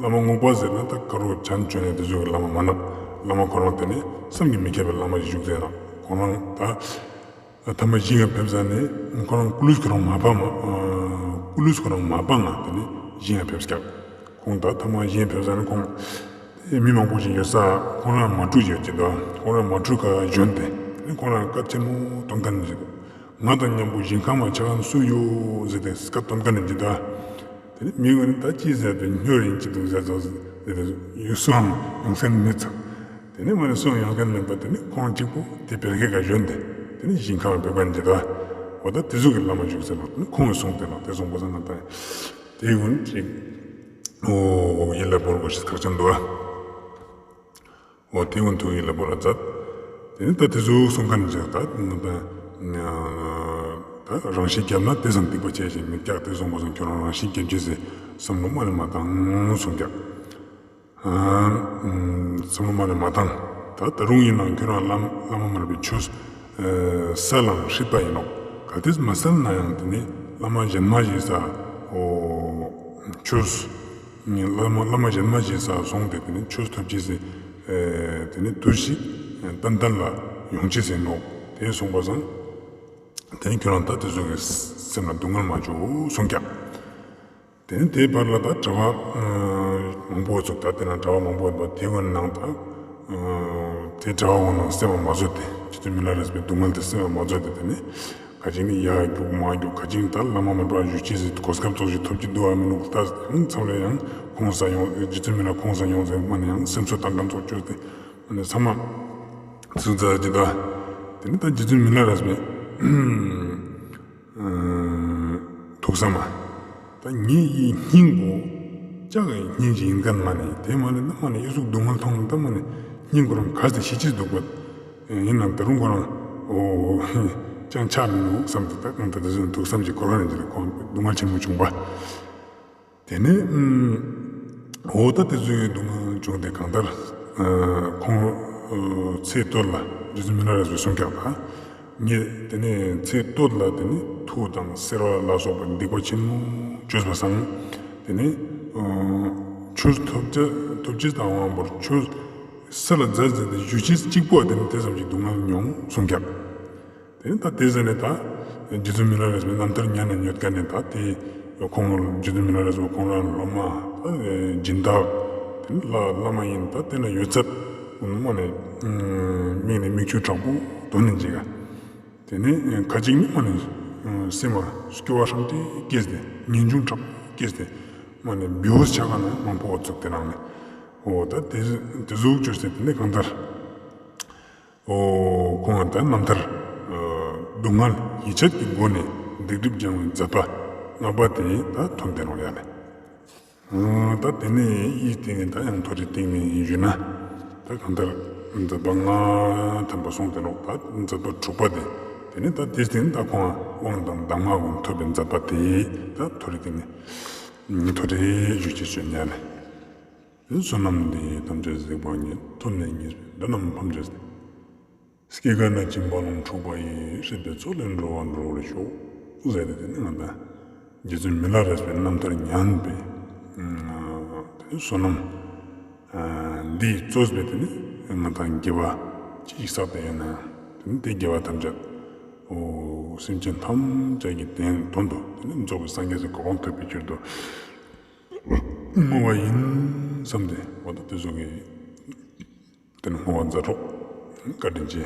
བླ་མ་རྔོག་པ་ཟེར་ན་ད་ཀ་རུ་བྱོན་བྱོན་ནས་དེ་ཚོ་གི་བླ་མ་མ་ནོག། བླ་མ་ཁོ་རང་དེ་ནི་བསམ་གྱིས་མི་ཁྱབ་པའི་བླ་མ་ཞིག་བཞུགས་ཟེར་ན་ཁོ་རང་ད་ཐ་མ་ཞིང་ང་ཕེབས་ས་ནི་ཁོ་རང་ཀུ་ལུས་ཁོ་རང་མ་པ་མ་ཀུ་ལུས་ཁོ་རང་མ་པ་ང་དེ་ནི་ཞིང་ང་ཕེབས་ཀྱག། ཁོང་ད་ཐ་མ་ཞིང་ཕེབས་ས་ནི་ཁོང་མི་མང་པོ་ཞིག་ཡོད་ས་ཁོང་རང་མ་ཀྲུག་ཡོད་ཀྱི་འདུག། ཁོང་རང་མ་ཀྲུག་ག་བྱོན་ཏེ་ཁོང་རང་སྐད་ཆེན་མོ་གཏོང་མཁན་ཞིག་འདུག། ང་དང་མཉམ་པོ་ཞིང་ཁམས་མ་ཆ་མཁན་སུ་ཡོད་ཟེར་ཏེ་སྐད་གཏོང་མཁན་ཞིག་འདུག། དེ་ནི་མི་ངོ་ནི་ད་ཅི་ཟེར་ཏེ་སྨྱོ་ཡིན་ཅི་འདུག་ཟེར་ཏེ་ཡོད་སུའང་ཡོང་མཁན་མེད་ཙང་། དེ་ནི་མ་ནི་སུའང་ཡོང་མཁན་མེད་པ་དེ་ནི་ཁོང་གཅིག་པོ་དེ་བེར་ཀེ་ག་བྱོན་ཏེ་དེ་ནི་ཞིང་ཁམས་མ་ཕེབས་མཁན་ཞིག་འདུག། འོ་ད་དེ་ཟུག་གི་བླ་མ་བཞུགས་ཟེར་ནོག། དེ་ནི་ཁོང་གིས་གསུངས་ཏེ་ནོག། དེ་གསུངས་པ་སང་ང་ད་དེ་ཀུན་ཅིག་འོ་ཡིད་ལ་བོར་དགོས་ཤེས་ཁག་ཅན་འདུག་ཨ། འོ་དེ་ཀུན་ཐུགས་ཡིད་ལ་བོར་ར་མཛད། དེ་ནི་ད་དེ་ཚོ་གསུང་མཁན་ཅིག་ད་ད་རང་བཞིན་རྒྱབ་ན་དེ་ཙམ་སྡིག་པ་ཆེ་ཞིག་མི་རྒྱག། དེ་གསུངས་པ་སང་ཁྱོད་རང་རང་བཞིན་རྒྱབ་ཅེས་སི་བསམ་བློ་མ་ནི་མ་བཏང་གསུངས་ཀྱག། བསམ་བློ་མ་ནི་མ་བཏང་། ད་ད་རུང་ཡིན་ནའང་ཁྱོད་རང་བླ་བླ་མ་མར་པའི་ཆོས་སལ་ལང་སྲིད་པ་ཡིན་ནོག། གལ་ཏེ་མ་སལ་ན་ཡང་དེ་ནི་བླ་མ་གཞན་མ་ཞིག་ས་འོ་ཆོས་བླ་མ་བླ་མ་གཞན་མ་ཞིག་ས་སོང་སྟེ་དེ་ནི་ཆོས་ཐོབ་ཅེས་སི་དེ་ནི་དུས་ཤིག་ཏན་ཏན་ལ་ཡོང་ཅེས་ཡིན་ནོག། དེ་གསུངས་པ་སང་དེ་ནི་ཁྱོད་རང་ད་དེ་ཚོ་གི་སེམས་ལ་སྡུག་བསྔལ་མ་བཅོ་གསུངས་ཀྱག། དེ་ནི་དེའི་བར་ལ་ད་གྲྭ་པ་མང་པོ་ཚུགས། ད་དེ་ན་གྲྭ་པ་མང་པོ་ཡོད་པ་དེ་ཀུན་ནང་ད་དེ་གྲྭ་པ་ཀུན་ནང་སེམས་པ་མ་བཟོད་དེ་རྗེ་བཙུན་མི་ལ་རས་པའི་སྡུག་བསྔལ་དེ་སེམས་པ་མ་བཟོད་དེ་དེ་ནི། ཁ་ཅིག་ནི་ཡར་རྒྱུག་མར་རྒྱུག། ཁ་ཅིག་ནི་ད་བླ་མ་མར་པ་བཞུགས་ཅེས་སི་གོ་སྐབས་ཙོགས་ཤིག་ཐོབ་ཀྱི་འདུག་ཨ་མི་འདུག། ད་མཚམས་རེ་ཡང་ཁོང་ས་ཡོང་། རྗེ་བཙུན་མི་ལ་ཁོང་ས་ཡོང་ཟེར་མ་ནི་ཡང་སེམས་གསོ་བཏང་མཁན་ཙོགས་བཅོས་ཏེ་མ་ནི་ཚང་མ་ཚིག་རྩ་ཅི་ད། དེ་ནི་ད་རྗེ་བཙུན་མི་ལ་རས་པའི་ཐུགས་བསམ་མ། ད་ངའི་སྙིང་པོ་ལྕགས་ཀྱི་སྙིང་ཞིག་ཡིན་མཁན་མ་ནི་དེ་མ་ནི་ད་མ་ནི་ཨི་ཟུག་སྡུག་བསྔལ་མཐོང་ད་མ་ནི་སྙིང་ཁོ་རང་གས་ཏེ་ཤི་ཅེས་འདུག་པ། ཡིན་ནའང་ད་རུང་ཁོ་རང་འོ་ཅང་ཆགས་མི་འདུག་བསམ་སྟེ་ད་གང་ལྟར་དེ་ཚོ་ཐུགས་བསམ་ཞིག་འཁོར་བ་ནས་ཀྱི་ཁོང་སྡུག་བསྔལ་ཆེན་མོ་བྱུང་བ། དེ་ནས་འོ་ད་དེ་ཚོའི་སྡུག་བསྔལ་བྱུང་སྟེ་གང་ལྟར་ཁོང་ཚེ་སྟོད་ལ་རྗེ་བཙུན་མི་ལ་རས་པས་གསུངས་ཀྱག་པ། ངས་དེ་ནས་ཚེ་སྟོད་ལ་དེ་ནི་ཐུགས་དང་སེར་བ་ལ་སོགས་པའི་སྡིག་པ་ཆེན་མོ་བཅོས་པ་སང་དེ་ནི་ཆོས་ཐོབ་ཅེས་ཐོབ་ཅེས་དང་དབང་པོར་ཆོས་སལ་ལ་མཛད་མཛད་དེ་བཞུགས་ཅེས་གཅིག་པོ་དེ་ནི་དེ་ཙམ་གྱི་སྡུག་བསྔལ་མྱོང་གསུངས་ཀྱག། དེ་ནི་ད་དེ་ཟེར་ནས་ད་རྗེ་བཙུན་མི་ལ་རས་པའི་རྣམ་ཐར་ཉན་ན་ཉོན་མཁན་ནི་ད་དེ་ཁོང་རྗེ་བཙུན་མི་ལ་རས་པ་ཁོང་རང་སློབ་མ་ད་སྦྱིན་བདག་དེ་ནི་བླ་བླ་མ་ཡིན་ད་དེ་ན་ཡོད་ཚད་ཀུན་མ་ནི་མིག་ནས་མིག་ཆུ་དྲག་པོ་དོན་ནི་འཇིག་ག། དེ་ནས་ཁ་ཅིག་ནི་མ་ནི་སེམས་ལ་སྐྱོ་བ་ཧྲང་ཏེ་སྐྱེས་ཏེ་ངེས་འབྱུང་དྲག་པོ་སྐྱེས་ཏེ་མ་ནི་བེའུ་ཆགས་ཀ་ན་མང་པོ་བ་ཚུགས་དེ་ནང་ནས་འོ་ད་དེ་དེ་ཟུག་བཅོས་ཏེ་དེ་ནས་གང་ལྟར་འོ་ཁོང་ད་རྣམ་ཐར་སྡུག་བསྔལ་ཡིད་ཆད་ཀྱི་སྒོ་ནས་སྡིག་སྒྲིབ་སྦྱང་བའི་མཛད་པ་ལྔ་པ་དེ་ད་ཐོན་ཏེ་ནོག་ཡ་ལེ། ད་དེ་ནས་ཡིད་བརྟན་ནས་ད་ཡང་མཐོ་རིས་སྟེང་ནས་ཡིན་ཞུས་ན་ད་གང་ལྟར་མཛད་པ་ལྔ་ཐམ་པ་གསུངས་ཏེ་ནོག། ད་མཛད་པ་དྲུག་པ་དེ་དེ་ནས་ད་དེ་སྟེང་ད་ཁོང་དབང་དང་གདམས་ངག་ཀུན་ཐོབ་པའི་མཛད་པ་དེ་ད་མཐོ་རིས་སྟེང་ནས་མཐོ་རིས་ཞུ་ཅེས་ཞུ་ཉན་ལེ། བསོད་ནམས་འདི་ཡིས་ཐམས་ཅད་གཟིགས་པ་ཉིད། ཐོབ་ནས་ཉེས་པའི་དགྲ་རྣམས་ཕམ་བྱས་ཏེ། སྐྱེ་རྒ་ན་འཆིའི་རྦ་ཀློང་འཁྲུགས་པ་ཡི། སྲིད་པའི་མཚོ་ལས་འགྲོ་བ་སྒྲོལ་བར་ཤོག། ཟེར་ཏེ་དེ་ནི་ང་ད་རྗེ་བཙུན་མི་ལ་རས་པའི་རྣམ་ཐར་ཉན་པའི་བསོད་ནམས་འདི་གཙོས་པའི་དེ་ནི་ང་ད་དགེ་བ་ཅི་ཞིག་བསགས་ཏེ་ཡོད་ན་དེ་ནི་དེ་དགེ་བ་ཐམས་ཅད་སེམས་ཅན་ཐམས་ཅད་ཀྱི་དོན་དུ་དེ་ནི་རྫོགས་པའི་སངས་རྒྱས་སི་གོ་འཕང་ཐོབ་པའི་ཕྱིར་དུ་བསྔོ་བ་ཡིན་བསམ་སྟེ་འོ་ད་དེ་ཚོ་གི་དེ་ནི་བསྔོ་བ་མཛད་རོགས་བཀའ་དྲིན་ཆེ།